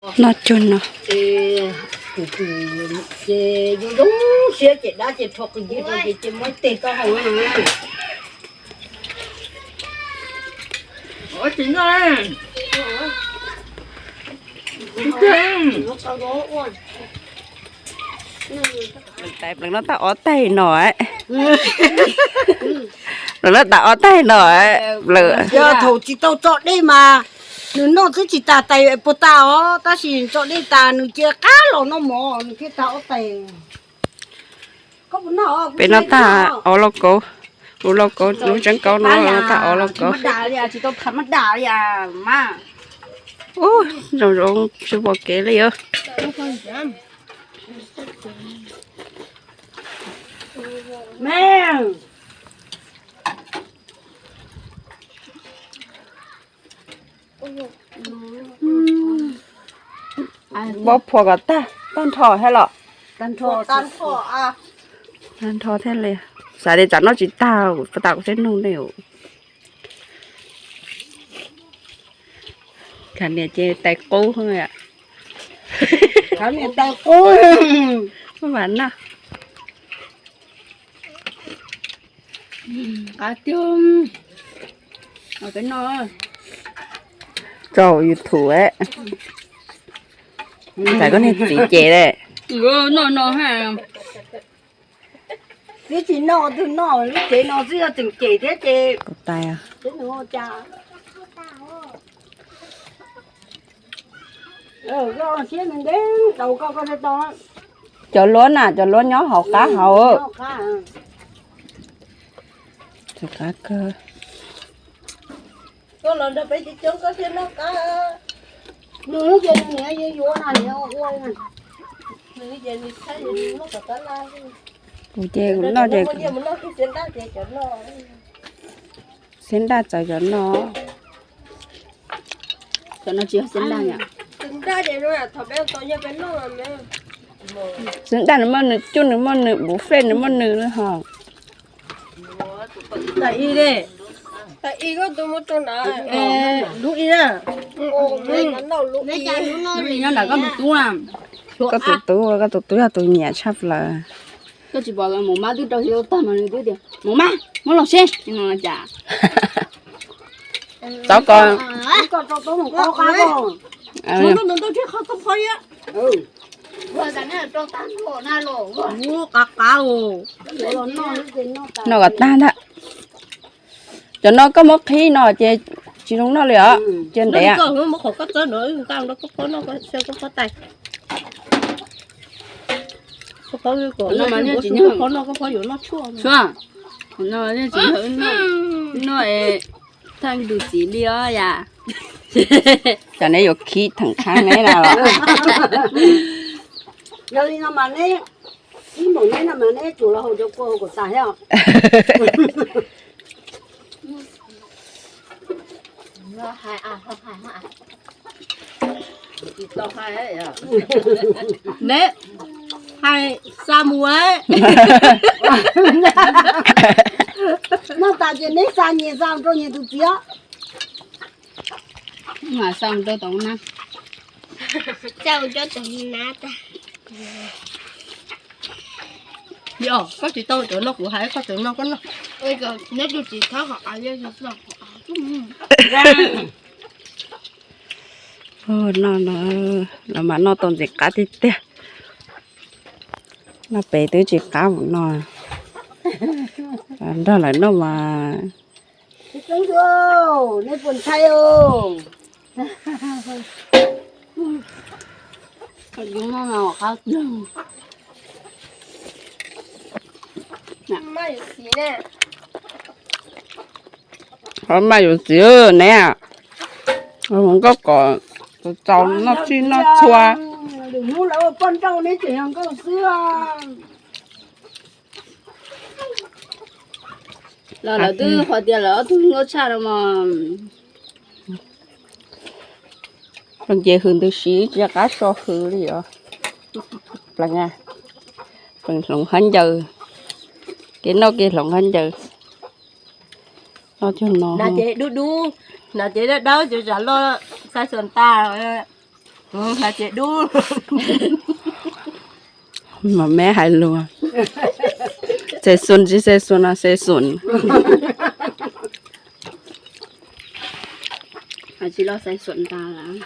Noj cuag no. Ces zoo zoo siab ces dab ces rho qws ncig rau ces ces muab teg taub hau na. Pleev no tab ob taig no, pleev no tab ob taig no. Yog thaum tsis tau tso dej mas nws noj twb tsis tas tais puas tas os, tab sis tso dej tas nws cia qab los noj mov nws thiaj tas ob taig. Peb noj tag ob lauj kaub, lub lauj kaub lub tseeb kaub no noj tag ob lauj kaub. Ub, zoo zoo tsis pom kev li os. Npau phua kom tag, tag nrho thiab los? Tag nrho thiab li. Xav tias tsam noj tsis tag, tas kuv thiaj nug nej. Khas niam ces tais qub. Khas niam tais qub. Mas no qab tiag. Tso YouTube. Tais koj niag txiv ces. Noj no ha. Twb tsis noj twg noj, lub tsev no twb yog tseem cem thiab ces. Kuv tais. Cov luab na, cov luab nyob hauv qab hauv. Qab kawg. Kuv ces kuv noj ces xiab ntaj txawv cov no. Cov no tsis yog xiab ntaj. Xiab ntaj nws muaj nws cuj, nws muaj nws buffet, nws muaj nws ho. Tais ib, tais ib koj tus muab rau na. Lub ib na. Lub ib nyob nram koj tus tub na. Koj tus tub, koj tus tub yog tus nyiam tshaj plaws. Koj tsis pom Maum Mab twb rau xyov tag mas nws twb tias Maum Mab muab los seb no cas. Txov ko. Noj kom tag ntag. Cov no koj muab qhib no ces tsis zoo noj li os, cia ntev. Noj thaj tus txiv li os yam. Cov neb yuav khib theem qhab neb na los. Yog li no mas neb, ib npaum neb no mas neb tsum los haus cov kua haus kom tas thiab os. Neb hais xa mus. Noj tas ces neb xa nyias xa rau nyias tus txiv os. Xa mus rau tom na. Yog koj tsis tau cov no kuv hais koj tseem noj koj noj. Noj no los mas noj tau ntxim qab tiag tiag. Noj pem twb tsis qab mus no, nrog lawv noj mas. Nej puas ntshai os? Qhov maj yuav txiv neb, nkauj kom txaus noj txhij noj txhua. Lwm hnub lawv ua poj nrauj neb tseem yog nkauj xwb. Los lawv twb qhov tias lawv ob tug nkauj tshaj no mas. Nce hws ntws si tsis qab so hws li os. Pleev, pleev hloov hab ncaws, kev noj kev hloov hab ncaws. Noj cuag no ces dub dub, no ces dawb dawb ces zam loj xav xyuas tas. Hais tias dub. Mas meb hais lus. Xes xun tsis xes xun no xes xun. Tsis los xes xun tas lawm.